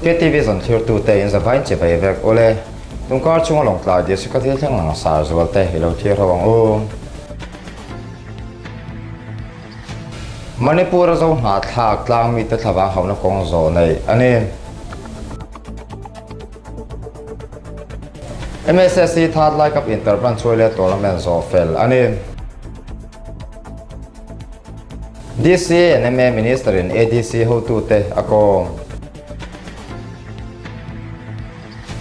KTV zawn thirtute in zavain chibai vek ule. Tungkar chunga Lawngtlai District a thil thleng lang sar zualte i lo thlir ho ang u. Manipur a zo hnahthlak tlang mite thlavang hauhna kawng zawh neih a ni. MSSC Third Lai Cup Interbranch Chhuaile Tournament zawh fel a ni. DC and MA Minister in ADC hotute a kawm.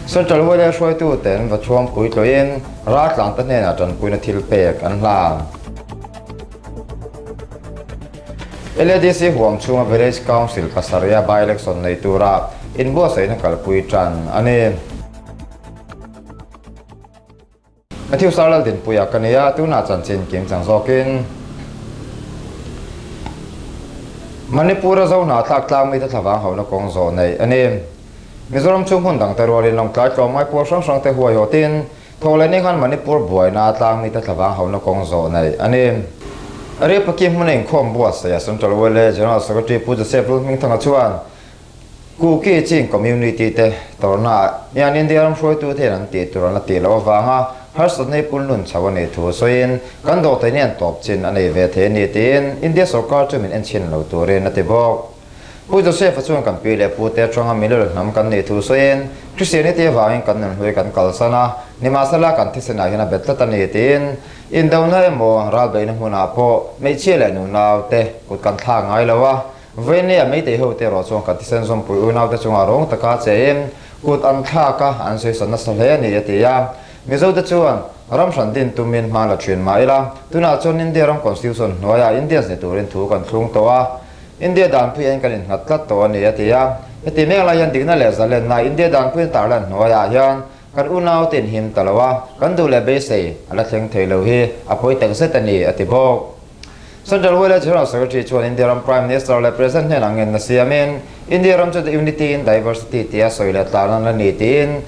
Central Wele hruaituten Vathuam puitluin raltlangte hnenah tanpuina thil pek an hlan. LADC huam chhunga Village Council pasarih a by-election nei tura inbuatsaihna kalpui tan a ni. Matthew Sarlal dinpuia ka ni a, tunah chanchin kim chang zawkin Manipur-a zo hnahthlak tlang mite thlavang hauhna kawng zawh neih a ni. Mizoram chhung hmun dangte rualin Lawngtlai tlawmngai pawl hrang hrangte huaihawtin Thawhlehni khan Manipur buaina tlang mite thlavang hauhna kawng zawh neih a ni. Riapaki hmuna inkhawm buatsaih a Central YLA General Secretary Pu Joseph Lulhmingthanga chuan Kuki Chin Community te tawrhnaah hian India ram hruaitute hian an tih tur an la tih loh avanga harsatna hi punlun chho a nih thu sawiin kan dawhtheih hian tawp chin a nei ve thei a ni tiin India sorkar chu min enchhin lo turin a ti bawk. Pu Joseph-a chuan kan pi leh pute atanga milel hnam kan nih thu sawiin Christianity avangin kan nunhlui kan kalsan a, nimahsela kan thisenah hian a bet tlat a ni tiin indona emaw ralbeihna hmunah pawh hmeichhia leh nunaute kut kan thlak ngai lo a, Vawini a meitei hote erawh chuan kan thisen zawmpui unaute chungah rawng taka chein kut an thlak a, an sawisawn nasa hle a ni, a ti a. Mizote chuan ram hran din tumin hma la thin mah ila, tunah chuan India ram Constitution hnuaiah Indians ni turin thu kan thlung tawh a, India danpuiin kan innghat tlat tawh a ni, a ti a. Heti mek lai hian dikna leh zalenna India danpuiin tarlan hnuaiah hian kan unaute inhim ta lo a, kan duh leh beisei a la thleng thei lo hi a pawi takzet a ni, a ti bawk. Central Wele General Secretary chuan India ram Prime Minister leh President hnenah ngenna siamin, India ram chu the unity in diversity tia sawi leh tlan an la ni tiin,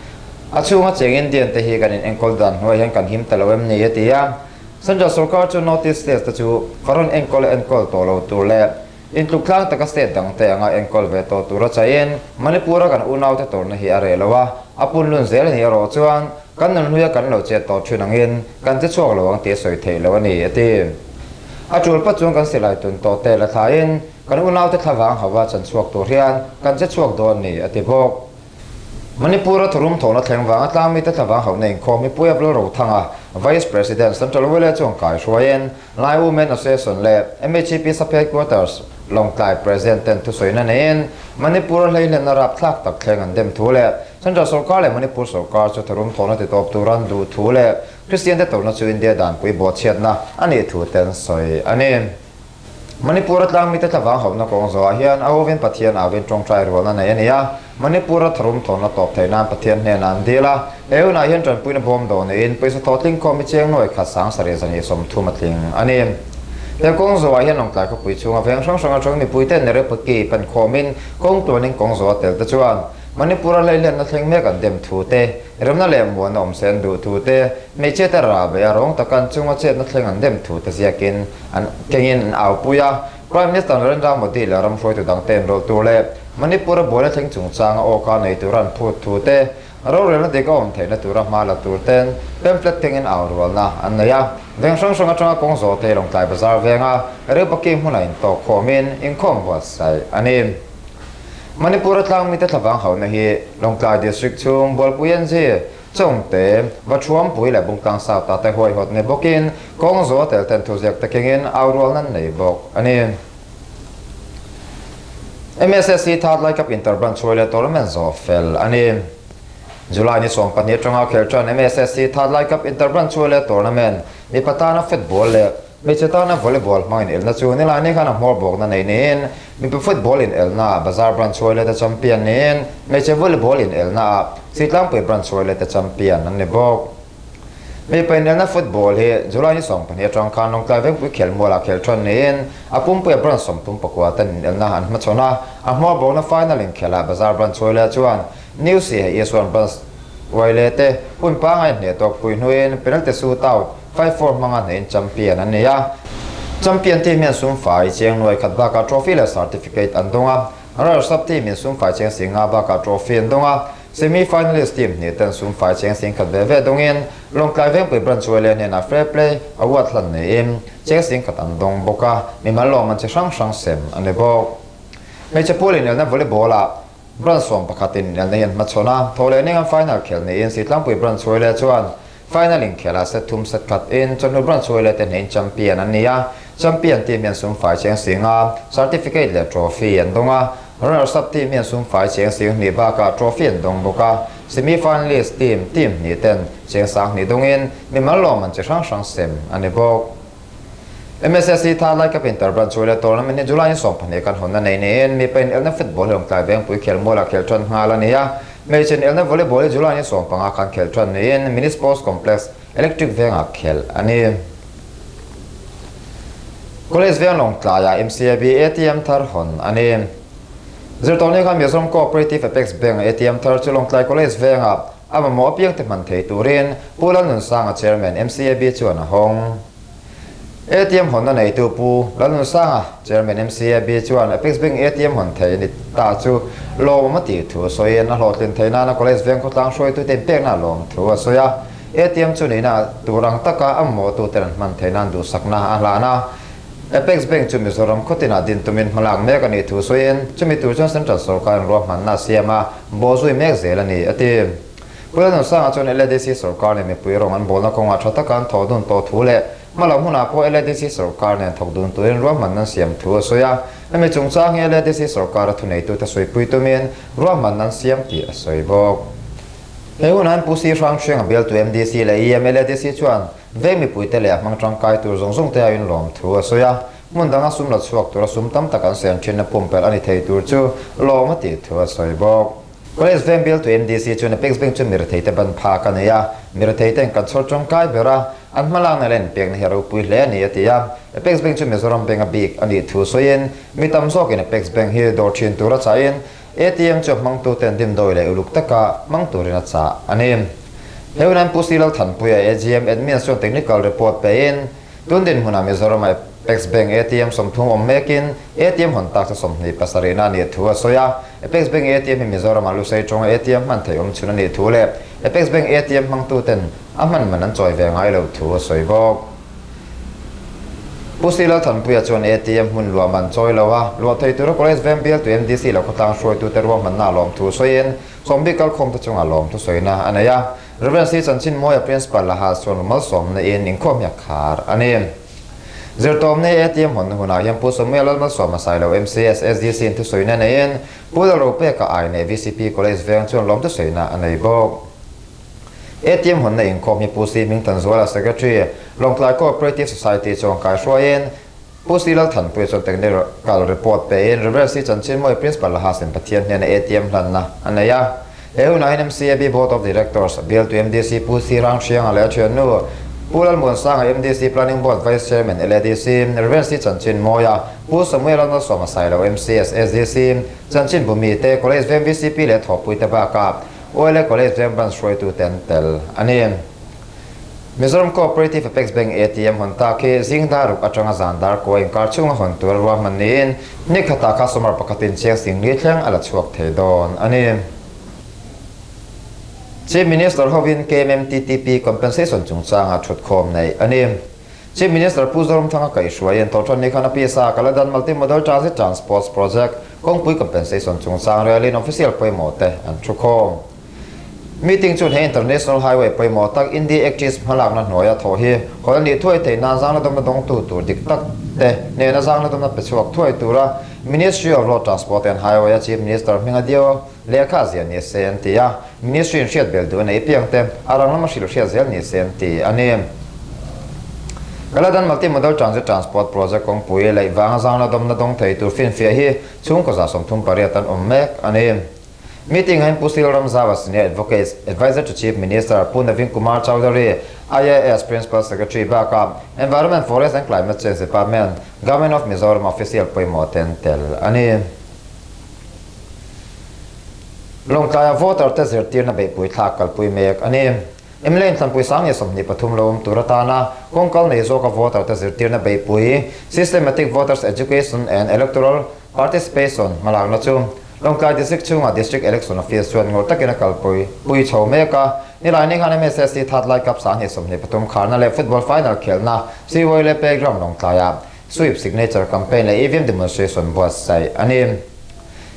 a chhunga cheng Indian te hi kan in enkawl dan hnuai hian kan him ta lo em ni a ti a. Central sorkar chu North East States te chu foreign enkawl a enkawl tawh lo tur leh intluk tlang taka state dang te anga enkawl ve tawh tura chaiin Manipur a kan unaute tawrhna hi a reh lo a, a punlun zel a nih erawh chuan Kan nunhluia kan lo chet tawh thin angin kan che chhuak lo ang tih a sawi theih loh a ni, a ti. A tul pat chuan kan silai tun tawh te la thlaiin kan unaute thlavang hauva chan chhuak tur hian kan che chhuak dawn ni, a ti bawk. Manipur-a thurum thawhna thleng vanga tlangmite thlavang hauhna inkhawm hi Puia Lalrothanga, Vice President, Central Wele chuan kaihruaiin Lai Women Association leh MHEP Sub Headquarters Lawngtlai President ten thusawiina neiin Manipur-a hleihlenna rapthlak tak thleng an dem thu leh Central sorkar leh Manipur sorkar chu tharum thawhna ti tawp tur an duh thu leh Kristian te tawrhna chu India danpui bawhchhiatna a nih thu te an sawi a ni. Manipur-a tlangmite thlavang hauhna kawng zawhah hian a hovin Pathian avin tawngtai rualna nei a ni a, Manipur-a tharum thawhna tawp theih nan Pathian hnenah an dil a, he hunah hian tanpuina bawm dawh neiin pawisa thaw tling khawm hi cheng nuai khat 7230 a tling a ni. He kawng zawhah hian Lawngtlai khawpui chhunga veng hrang hrang atang mipuiten Nerepaki pan khawmin kawng tluanin kawng zawh a tel te chuan Manipur-a hleihlenna thleng mek an dem thu te, remna leh muanna awm se an duh thu te, hmeichhia te rah ve a rawng taka an chunga chetna thleng an dem thu te ziakin an kengin an aupui a. Prime Minister Narendra Modi leh ram hruaitu dangte inrawlh tur leh Manipur-a buaina thleng chungchanga awka nei tura an phut thu te, rorelna dik a awm theihna tura hma la tur ten pamphlet kengin au rualna an nei a. Veng hrang hrang atanga kawng zawh thei Lawngtlai Bazar venga Reupaki hmunah intawk khawmin inkhawm buatsaih a ni. Manipur-a tlangmite thlavang hauhna hi Lawngtlai District chhung Bualpui NG, Chawngte, Vathuampui leh Bungtlang South-ah te huaihawt ni bawkin kawng zawh tel ten thuziak te kengin au rual nan nei bawk a ni. MSSC Third Lai Cup Inter-Branch hruai leh tournament zawh fel a ni. July ni 12 atanga khel tan MSSC Third Lai Cup Inter-Branch hruai leh tournament mipa tana football leh Hmeichhe tana volleyball hmang in elna chu nilai ni khan a hmawr bawkna nei niin mipa football in elna ah Bazar branch hruai leta champion niin hmeichhe volleyball in elna ah Sitlangpui branch hruai leta champion an ni bawk. Mipa in elna football hi July ni 12 atang khan Lawngtlai Vengpui khelmual ah khel thawn niin a pumpuia branch 34 ten in elna an hmachhawn a, a hmawr bawkna final inkhel ah Bazar branch hruai leh chuan New Sihe Isuan branch hruai leh te hun pangai hneh tawk pui hnuin penalty shootout 5-4 hmanga hnehin champion an ni a. Champion team hian sum fai chiang nuai khat bakah trophy leh certificate an dawng a. Runners-up team in sumfai cheng sing nga bakah trophy an dawng a, semi-finalist team hnih ten sumfai cheng sing khat ve ve dawngin Lawngtlai Vengpui Branch Wele hnenah Fair Play Award hlan neiin cheng sing khat an dawng bawk a, mimal lawm an chi hrang hrang sem a ni bawk. Hmeichhe pawl inelna volleyball ah Branch sawm pakhat in inelna hi an hmachhawn a, tho leh ning an final khel niin Sitlangpui Branch Wele chuan Final inkhelah set thum set khat in chawhnu branch huaile te hnein champion an ni a, champion team hian sum fai cheng sing a, certificate leh trophy an dawng a, runners up team hian sum fai cheng sing hnih bakah trophy an dawng bawk a, semi finalist team team hnih ten cheng sang hnih dawngin mimal lawmman chi hrang hrang sem a ni bawk. MSSC tha lai cup inter branch huaile tournament hi July in 12 kan hawnna nei niin mipa in elna football hi lawngtlai vengpui khelmualah khel tan nghal a ni a, Hmeichhe inelna volleyball hi July ni 15 khan khelh tan niin Mini Sports Complex, Electric Vengah khelh a ni. College Veng Lawngtlaiah MCAB ATM thar hawn a ni. Zirtawrni khan Mizoram Cooperative Apex Bank ATM thar chu Lawngtlai College Vengah a mamawh apiangte hman thei turin Pu Lalnunsanga Chairman MCAB chuan a hawng. ATM hawnna neitu Pu Lalnunsanga, Chairman MCAB chuan Apex Bank ATM hawn thei ni ta chu lawmawm a tih thu a sawiin a hlawhtlin theih nana College Veng khawtlang hruaitute inpekna a lawm thu a sawi a. ATM chu nihna tur ang taka a mamawhtuten an hman theih nan duhsakna a hlan a. Apex Bank chu Mizoram khawtinah din tumin hmalak mek a nih thu sawiin chumi tur chuan Central sawrkarin ruahmanna a siam a, bawhzui mek zel a ni, a ti. Pu Lalnunsanga chuan LADC sawrkar nen mipui rawng an bawlna kawngah tha taka an thawh dun tawh thu leh hma lo hmunah pawh LADC sawrkar nen thawk dun turin ruahmanna an siam thu a sawi a. Hemi chungchang hi LADC sawrkara thuneitute sawipui tumin ruahmanna an siam tih a sawi bawk. He hunah hian Pu Si Hrang Hrianga bialtu MDC leh EM LADC chuan veng mipuite leh a hmang tangkai tur zawng zawng te aiin lawm thu a sawi a. Hmun danga sum la chhuak tura sum tam tak an siam thinna pumpelh a ni thei tur chu lawm a tih thu a sawi bawk. College Veng bialtu MDC chuan Apex Bank chu miretheite ban phak a nei a, miretheite'n kan chhawr tawngkai ber a, an hmalakna leh inpekna hi a ropui hle a ni a ti a. Apex Bank chu Mizoram Bank a bik a nih thu sawiin mi tam zawkin Apex Bank hi dawr thin tura chahin ATM chu a hmangtute'n dimdawi leh uluk taka hmang turin a chah a ni. He hun hian Pu Si Lalthanpuia AGM Admin chuan Technical Report pein, Tun dinhmunah Mizoram-a Apex Bank ATM 30 awm mekin ATM hawn tak chu 27 a nih thu a sawi a. Apex Bank ATM hi Mizoram-ah Lusei tawnga ATM hman theih awm chhun a nih thu leh Apex Bank ATM hmangtuten a hman man an chawi ve ngai loh thu a sawi bawk. Pu Si Lalthanpuia chuan ATM hmun luah man chawi lo a, luah thei tura College Veng bialtu MDC lo khawtlang hruaitute ruahmanna a lawm thu sawiin sawmbik kalkhawmte chunga lawmthu sawina a nei a. Rev. C. Chanchinmawia Principal Laha chuan malsawmna in inkhawm hi a khar a ni. Zirtawmna ATM hawnna hunah hian Pu Samuel Lalmalsawma Sailo MCS SDC in thusawina neiin Pu Lalropeka ai nei VCP College veng chuan lawm thusawina a nei bawk. ATM hawnna inkhawm hi Pu C. Hmingthanzuala Secretary, Lawngtlai Cooperative Society chuan kaihruaiin Pu C. Lalthanpuia chuan technical report pein Rev. C. Chanchinmawia Principal Lahasin Pathian hnena ATM hlanna a nei a. He hunah hian MCAB Board of Directors, bialtu MDC Pu C. Rangthrianga leh a thiannu Pu Lalmuansanga MDC Planning Board Vice Chairman LADC, Rev. C. Chanchinmawia, Pu Samuel Lalmalsawma Sailo MCS SDC, Chanchinbu mite, College Veng VCP leh thawhpuite bakah OLA College Veng Branch hruaitute an tel a ni. Mizoram Cooperative Apex Bank ATM hawn tak hi zing dar ruk atanga zan dar kua inkar chhunga hawn tur a ruahman niin ni khatah customer pakhatin chiang sing li thleng a la chhuak thei dawn a ni. Chief Minister hovin KMMTTP compensation chungchanga thutkhawm neih a ni. Chief Minister Pu Zoramthanga kaihhruaiin Thawhṭanni khan a pisa Kaladan Multi-Modal Transit Transports Project kawngpui compensation chungchang relin official pawimawh te an thukhawm. Meeting chuan he International Highway pawimawh tak India Actis hmalakna hnuaia thawh hi hawi a nih thuai theih nan zangna dawmna dawngtu tur dik tak te nena zangna dawmna pe chhuak thuai tura Ministry of Road Transport and Highway a Chief Minister hminga dio lehkha ziah ni se an ti a, Ministry in hriat bel duh a nei piang te a rang lama hrilh hriat zel ni se an ti a ni. Kaladan Multi-Modal Transit Transport Project kawngpui laih vanga zangna dawmna dawng thei tur finfiah hi chhungkaw 38 an awm mek a ni. Meeting hian Pu Sil Ramzava Senior Advocate, Adviser to Chief Minister Pu Navin Kumar Chaudhary, IAS Principal Secretary bakah Environment, Forest and Climate Change Department, Government of Mizoram official pawimawh te an tel a ni. Lawngtlaia voter te zirtirna beihpui thlak kalpui mek a ni. Mla inthlanpui sang leh 23 lo awm tur atana kawngkal nei zawka voter te zirtirna beihpui, Systematic Voters Education and Electoral. Participation, hmalakna chu Lawngtlai District chhunga District Election Office chuan ngawr takin a kalpui pui chho mek a. Nilaini khan MSSC Third Lai Cup 2023 kharna leh Football Final khelhna Siwai leh Playground Lawngtlaiah Sweep Signature Campaign leh EVM Demonstration buatsaih a ni.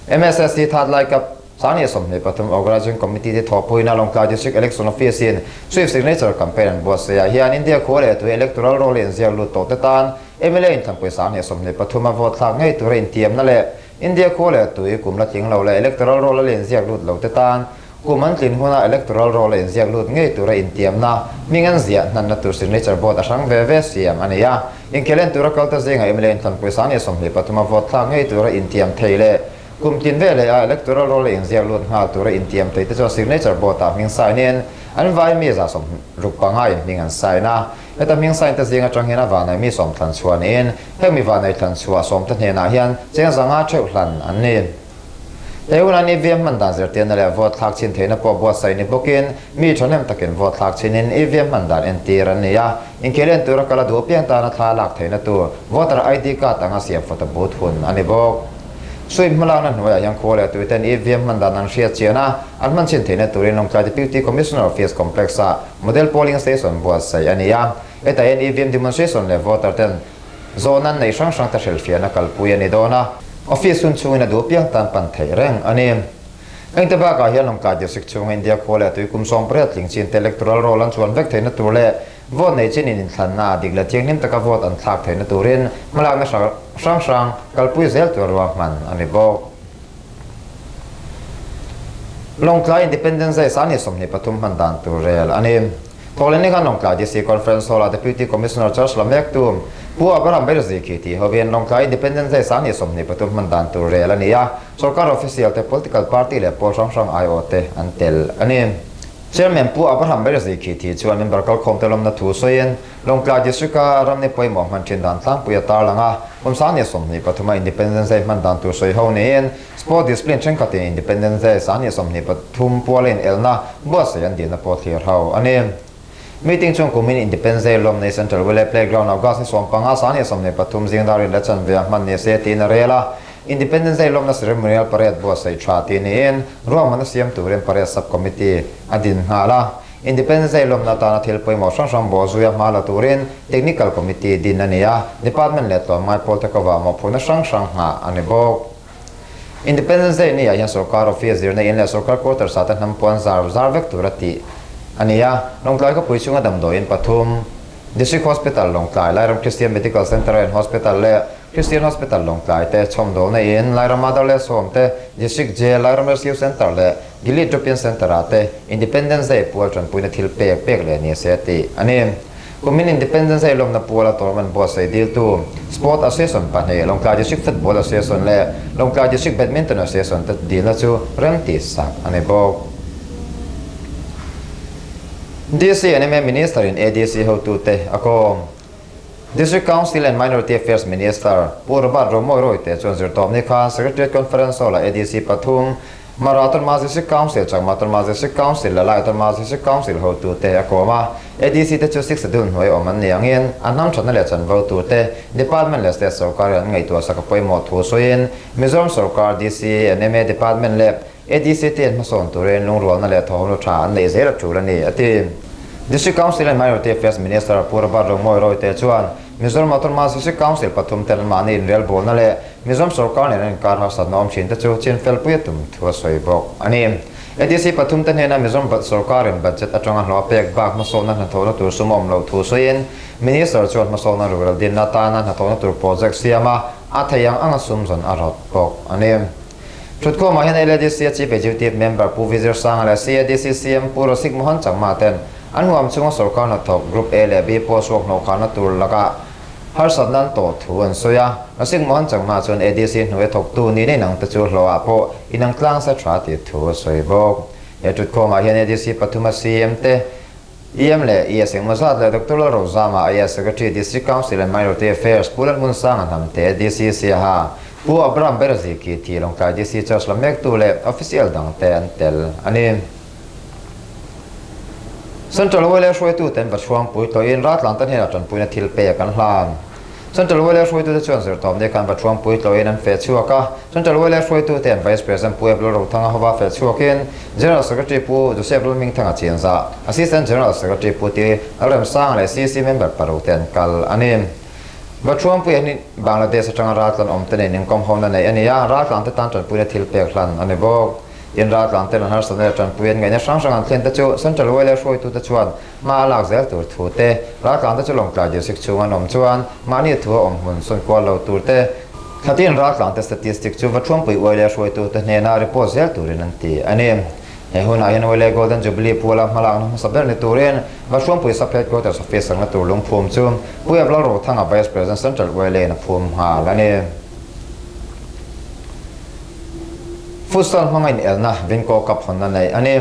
MSSC Third Lai Cup 2023 Organising Committee te thawhpuina Lawngtlai District Election Office in Sweep Signature Campaign an buatsaihah hian India khua leh tui Electoral Roll inziak lut tawh te tan mla in thlanpui 2023 a vote thlak ngei tura intiamna leh India khua leh tui kum la tling lo leh Electoral Roll a inziak lut lo te tan kum an tlin huna Electoral Roll a inziak lut ngei tura intiamna hming an ziah hnanna tur signature board a hrang ve ve siam a ni a. Inkhel en tura kal ta zingah mla in thlanpui 2023 a vote thlak ngei tura intiam thei leh Kum tin veleh a Electoral Roll a inziak lut nghal tura intiam thei te chuan signature board ah hming sign in an vai mi 65 in hming an sign a. Heta hming sign te zing atang hian a vanei mi sawm thlan chhuah niin heng mi vanei thlan chhuah sawm te hnenah hian cheng 500 theuh hlan an ni. He hun an EVM hman dan zirtirna leh vote thlak chhin theihna pawh buatsaih ni bawkin mi thahnem takin vote thlak chhinin EVM hman dan entir an ni a. Inkhel en tura kal a duh apiang tana thla lak theihna tur voter ID card anga siam photo booth hun a ni bawk. Sui hmalakna hnuaiah hian khua leh tuiten EVM hman dan an hriat chian a, an hman chhin theihna turin Lawngtlai Deputy Commissioner Office Complex-ah Model Polling Station buatsaih a ni a. Hetah hian EVM demonstration leh voter ten zawhna an neih hrang hrang te hrilhfiahna kalpui a ni dawn a, office hun chhungin a duh piang tan pan theih reng a ni. Hengte bakah hian Lawngtlai District chhunga India khua leh tui kum 18 tling chin te electoral roll an chuan vek theihna tur leh Vote nei chin in inthlanna dik leh thianghlim taka vote an thlak theihna turin hmalakna hrang hrang kalpui zel tur ruahman a ni bawk. Lawngtlai Independence Day 2023 hman dan tur rel a ni. Thawhlehni khan Lawngtlai DC Conference Hall-ah Deputy Commissioner Charge la mektu Pu Abraham Berziki tih hovin Lawngtlai Independence Day 2023 hman dan tur rel a ni a, sorkar official te, political party leh pawl hrang hrang aiawh te an tel a ni. Chairman Pu Abraham Berzei khi thi chuan member kalkhawmte lawmna thu sawiin Lawngtlai District-a ramni pawimawh hman thin dan tlangpui a tarlang a, kum 2023 a Independence Day hman dan tur sawi ho niin Sport Discipline thenkhatin Independence Day 2023 puala inelna buatsaih an dilna pawh thlir ho a ni. Meeting chung kumin Independence Day lawmna hi Central Wile Playground August ni 15 2023 zing dar in la chanve a hman ni se tiin a rel a. Independence Day lawmna ceremonial parade buatsaih tha tih niin ruahmanna siam turin parade sub-committee a din nghal a. Independence Day lawmna atana thil pawimawh hrang hrang bawhzuia hma la turin Technical Committee din a ni a, department leh tlawmngai pawlte kovah mawhphurhna hrang hrang nghah a ni bawk. Independence Day ni ah hian sorkar office zirna in leh sorkar quarters ah te hnam puan zar zar vek tura tih a ni a, Lawngtlai khawpui chhunga damdawiin pathum, District Hospital Lawngtlai, Lairam Christian Medical Centre and Hospital leh Christian Hospital Lawngtlai te chhawmdawlna in Lairam Mother Less Home te, District Jail, Lairam Rescue Centre leh Gilead Drop-in Centre ah te Independence Day pual tanpuina thil pek pek leh ni se tih a ni. Kumin Independence Day lawmna puala tournament buatsaih diltu Sport Association pahnih, Lawngtlai District Football Association leh Lawngtlai District Badminton Association te dilna chu remti sak a ni bawk. DC and MA Minister in ADC hotute a kawm. District Council and Minority Affairs Minister Pu Robert Romawia Royte chuan zirtawpni khan Secretariat Conference Hall-ah ADC pathum, Mara Autonomous District Council, Chakma Autonomous District Council leh Lai Autonomous District Council hotute a kawm a. ADC te chu Sixth Schedule hnuai awm an ni angin an hnam thatna leh chanvo turte Department leh State sorkar in an ngaihtuah sak a pawimawh thu sawiin Mizoram sorkar DC and MA Department leh ADC te hmasawn turin lungrualna leh thawhawmna tha an neih zel a tul a ni, a ti. District Council and Minority Affairs Minister Pu Robert Rongmawi Royte chuan Mizoram Autonomous District Council pathum ten anmahni inrelbawlna leh Mizoram sorkar nen an inkar harsatna awm thin te chu chin felpui a tum thu a sawi bawk a ni. ADC pathum te hnena Mizoram sorkarin budget atanga hlawh a pek bak hmasawnna hnathawhna tur sum a awm loh thu sawiin Minister chuan hmasawnna rural dinna atana hnathawhna tur project siam a, a theih ang anga sum zawn a rawt bawk a ni. Thutkhawmah hian LADC a Chief Executive Member Pu Vijay Sanga leh CADC CM Pu Rasik Mohan Chakma ten an huam chhunga sorkar hnathawk Group A leh B pawh suak hnawhkharna tur lakah harsatna an tawh thu an sawi a. Rasik Mohan Chakma chuan ADC hnuaia thawktu ni nei nang te chu hlawhah pawh inang tlang sa tha tih thu a sawi bawk. He thutkhawmah hian ADC pathuma CM te EM leh ES engmaw zat leh Doctor Lalrozama, IAS Secretary, District Council and Minority Affairs, Pu Lalhmunsanga Hnamte, DC Siaha, Pu Abraham Berziki tih Lawngtlai DC Church la mektu leh official dangte an tel a ni. Central YLA hruaitute an va chhuangpui tawhin Raltlante hnenah tanpuina thil pek an hlan. Central YLA hruaitute chuan zirtawmni khan Vathuampui tlawhin an feh chhuak a. Central YLA hruaitute an Vice President Pu Ep Lalrothanga hova feh chhuakin General Secretary Pu Joseph Lalhmingthanga Chinzah, Assistant General Secretary Pu T Lalremsanga leh CC member paruk te an kal a ni. Vathuampui hi Bangladesh atanga raltlan awmte nen inkawmhona neih a ni a, raltlante tan tanpuina thil pek hlan a ni bawk. Tin, raltlante an harsatna leh tanpui an ngaihna hrang hrang an thlen te chu Central YLA hruaitute chuan Hma a lak zel tur thu te, raltlante chu Lawngtlai District chhung an awm chuan mahni thu a awm hmun sawn kual lo tur te, thlatin raltlante statistic chu Vathuampui Uaile hruaitute hnena report zel turin an ti a ni. He hunah hian Uaile Golden Jubilee puala hmalakna hmasa ber ni turin Vathuampui Sub Headquarters Office sakna tur lungphum chu Pu Ep Lalrothanga Vice President Central Uaile in a phum nghal a ni. Futsal hmanga inelna Vinko Cup hawnna neih a ni.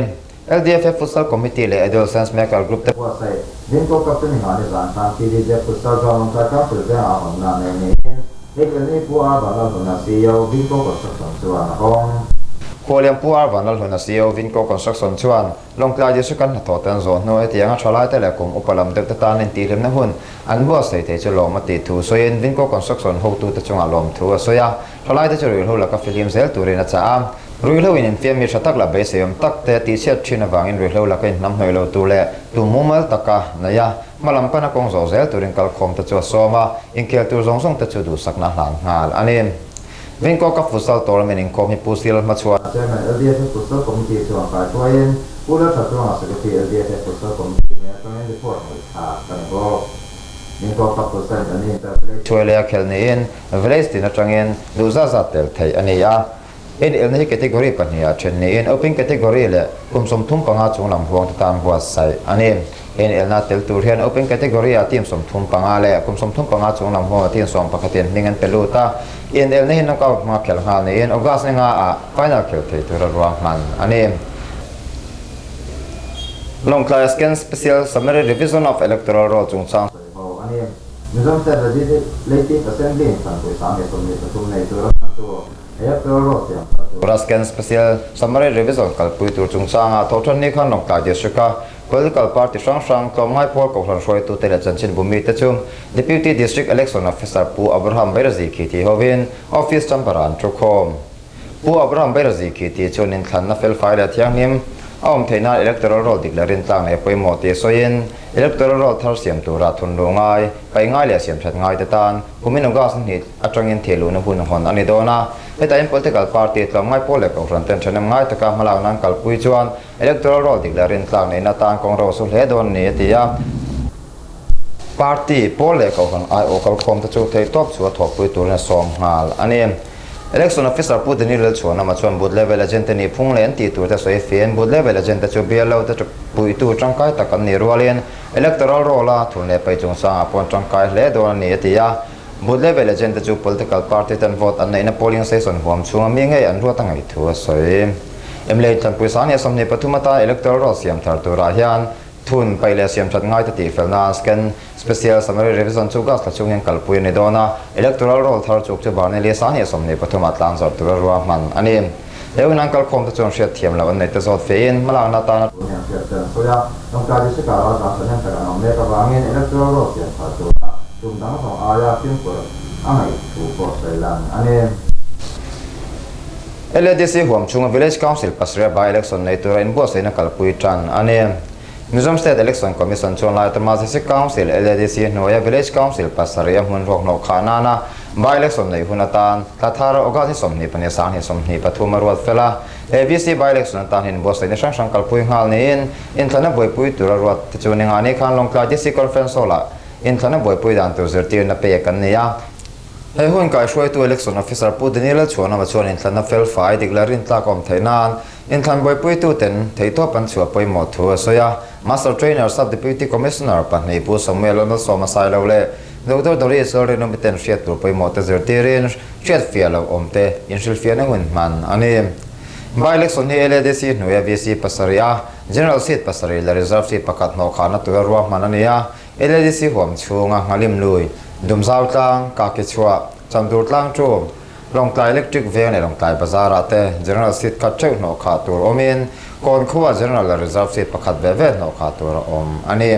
LDFA Futsal Committee leh Adolescents Maker Group te buatsaih Vinko Cup chu nihani zan khan PDJ Futsal Ground Lawngtlai Council vengah hawnna nei niin Hekelni Pu R Vanlalhluna ceo Vinko Construction chuan a hawng. Khualian Pu R Vanlalhluna ceo Vinko Construction chuan Lawngtlai District an hnathawh te an zawh hnu hetianga thalaite leh kum upa lam deuh te tan intihhlimna hun an buatsaih thei chu lawm a tih thu sawiin Vinko Construction hotute chungah lawmthu a sawi a. Thalaite chu ruihhlo laka fihlim zel turin a chah a. Ruihhlo in infiam mi tha tak la beiseiawm tak te tihchhiat thin avangin ruihhlo laka inhnam hnawih lo tur leh tum mumal taka nei a, hma lam pana kawng zawh zel turin kalkhawm te chu a sawm a, inkhel tur zawng zawng te chu duhsakna a hlan nghal a ni. Vingkawka Futsal Tournament inkhawm hi Pu Sirlal hmachhuan. Chairman LDFA Futsal Committee chuan kaihruaiin Pu Lalthatruanga Secretary LDFA Futsal Committee hmel atangin report ngaihthlak a ni bawk. Thuai leh a khelh niin village tin atangin duh zat zat tel theih a ni a. Inelna hi category pahniha then niin open category leh kum 35 chung lam huang te tan buatsaih a ni. Inelna tel tur hian open category ah team 35 leh kum 35 chung lam huanga team sawmpakhatin hming an pe lut a. Inelna hi knockout hmanga khelh nghal niin August ni nga ah final khelh thei tura ruahman a ni. Lawngtlai Scan Special Summary Revision of Electoral Roll chungchang sawi ho a ni. Mizoram State Legislative Assembly in thlanpui 123 nei tura hmantu Electoral Roll siam thar tura Scan Special Summary Revision kalpui tur chungchanga thawhṭhan ni khan Lawngtlai District-a Political Party hrang hrang tlawmngai pawl kohhran hruaitute leh chanchinbu mite chu Deputy District Election Officer Pu Abraham Bairazi khi tih hovin Office chamber-ah an thukhawm. Pu Abraham Bairazi khi tih chuan inthlanna felfai leh thianghlim a awm theih nan electoral roll dik leh rintlak nei pawimawh tih sawiin electoral roll thar siam tura thunluh ngai, paih ngai leh siam that ngai te tan kumin August ni hnih atangin thehluhna hun hawn a ni dawn a. Hetah in political party tlawmngai pawl leh kohhran ten thahnem ngai taka hmalakna an kalpui chuan electoral roll dik leh rintlak neihna tan kawng ro su hle dawn a ni a ti a. Party, pawl leh kohhran aiawh kalkhawm te chu theihtawp chu a thawhpui turin a sawm nghal a ni. Election Officer Pu Daniel Lalchhuanama chuan booth level agent te nih phung leh an tih tur te sawi fiahin booth level agent te chu BLO te puitu tangkai tak an nih rualin electoral roll a thun leh paih chungchangah pawh an tangkai hle dawn a ni a ti a. Booth level agent te chu political party ten vote an neihna polling station huam chhunga mi ngei an ruat a ngaih thu a sawi. Mla Tlanpui Sangni 23 atan electoral roll siam thar turah hian Thun, paih leh siam that ngai te tih fel nan Scan Special Summary Revision chu gas tla chung hian kalpui a ni dawn a, Electoral Roll thar chuk chu Barneli 23 ah tlang zawrh tura ruahman a ni. He hun an kalkhawm te chuan hriat thiam loh an nei te zawt fehin hmalakna atana tun hian hriat te an sawi a, Lawngtlai District ah raltlan thahnem tak an awm mek avangin Electoral Roll siam thar tura tum dang zawng aia fimkhur a ngaih thu pawh sawi lan a ni. LADC huam chhunga Village Council pasarih by-election nei tura inbuatsaihna kalpui tan a ni. Mizoram State Election Commission chuan Laitama District Council, LADC, hnuaia Village Council pasarih a hmun ruak hnawh khah nana by-election neih hun atan thla thar August ni 22 23 a ruat fel a. He VC by-election atan hi inbuatsaihna hrang hrang kalpui nghal niin inthlana buaipui tura ruat te chu ningani khan Lawngtlai DC Conference Hall-ah inthlana buaipui dan tur zirtirna pek an ni a. He hun kaihruaitu Election Officer Pu Daniel Lalchhuanama chuan inthlanna felfai dik leh rintlak a awm theih nan inthlan buaipuituten theihtawp an chhuah pawimawh thu a sawi a. Master Trainer Sub Deputy Commissioner pahnih Pu Samuel Lalmalsawma Sailo leh Doctor Doris Lalrinawmi ten hriat tur pawimawh te zirtirin hriat fiah loh awm te inhrilhfiahna hun hman a ni. By Election hi LADC hnuaia VC pasarih a, General Seat pasarih leh Reserve Seat pakhat hnawhkhahna tura ruahman a ni a. LADC huam chhunga Nghalim Lui, Dumzau Tlang, Kaki Chhuah, Chamdur Tlang Ṭum, Lawngtlai Electric Veng leh Lawngtlai Bazar ah te General Seat khat ṭeuh hnawh khah tur awmin Kawn khuaa General leh Reserve Seat pakhat ve ve hnawh khah tur a awm a ni.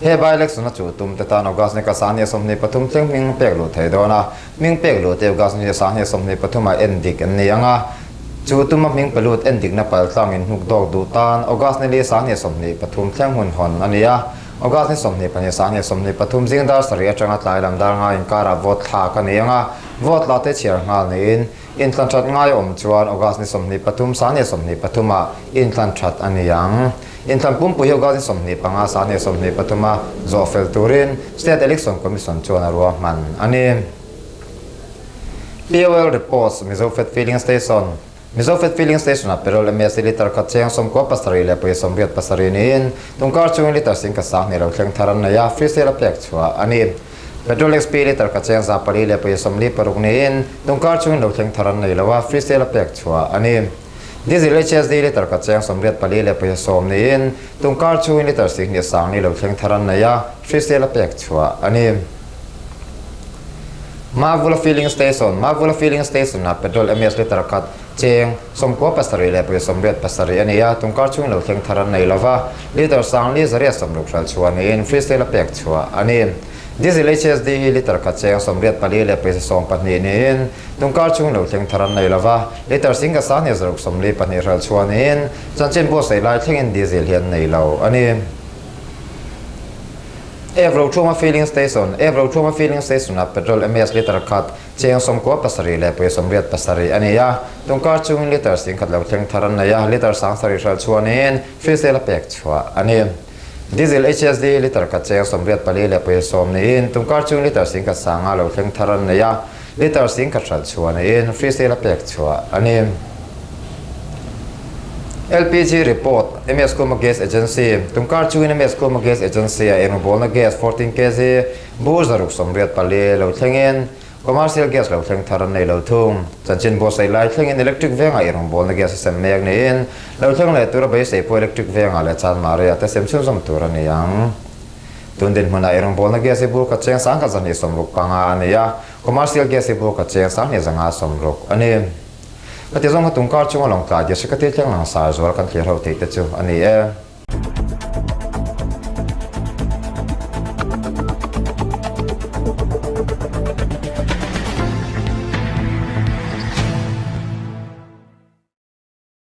He by-election a chuh tum te tan August ni ka 23 thleng hming pek luh thei dawn a, hming pek luh te August ni 23 ah en dik an ni ang a, chu tuma hming pe lut en dikna pal tlang in hnuk dawk duh tan August ni li 23 thleng hun hawn a ni a, August ni 22 23 zing dar sarih atanga tlai lam dar nga inkarah vote thlak a ni ang a, vote la te chhiar nghal niin Inthlan that ngai awm chuan August ni 23 23 ah inthlan that a ni ang. Inthlan pumpui hi August ni 25 23 a zawh fel turin State Election Commission chuan a ruahman a ni. POL Reports, Mizofed Filling Station, Mizofed Filling Station ah petrol MSC litre khat cheng 97 leh 87 niin tungkar chungin litre 10,2 lo thleng thar an nei a, free sale a pek chhuah a ni. Petrol XP litre ka cheng 446 niin tungkar chungin lo thleng thar an nei lo a, free sale a pek chhuah a ni. Diesel HSD litre ka cheng 84 10 niin tungkar chungin litre 10,2 lo thleng thar an nei a, free sale a pek chhuah a ni. Mavula Filling Station, Mavula Filling Station-ah petrol MS litre khat cheng 97.87 a ni a, tungkar chungin lo thleng thar an nei lo va, litre 460 hralh chhuah niin free sale a pek chhuah a ni. Diesel HSD hi litre khat cheng 84.12 niin tungkar chungin lo thleng thar an nei lo va, litre 10,642 hralh chhuah niin chanchin buatsaih lai thlengin diesel hi an nei lo a ni. F Rothuma Filling Station, F Rothuma Filling Station-ah petrol MS litre khat cheng 97.87 a ni a, tungkar chungin litre 10,000 lo thleng thar an nei a, litre 7,000 hralh chhuanin free sale a pek chhuah a ni. Diesel HSD litre khat cheng 84.10 niin tungkar chungin litre 10,5 lo thleng thar an nei a, litre 10,000 hralh chhuanin free sale a pek chhuah a ni. LPG report, MS Kuma Gas Agency, Tungkar chungin MS Kuma Gas Agency-a engbawlna gas 14 kg bur 684 lo thlengin commercial gas lo thleng thar an nei lo thung. Chanchin buatsaih lai thlengin electric vengah eirawngbawlna gas a sem mek niin lo thleng leh tura beisei pawh electric vengah leh Chanmari-ah te sem chhunzawm tur a ni ang. Tun dinhmunah eirawngbawlna gas hi bur khat cheng 1265 a ni a, commercial gas hi bur khat cheng 2260 a ni. Ka ti zawng kha tungkar chunga lawngtlai district ka thil thleng langsar zual kan thlir ho theih te chu a ni e.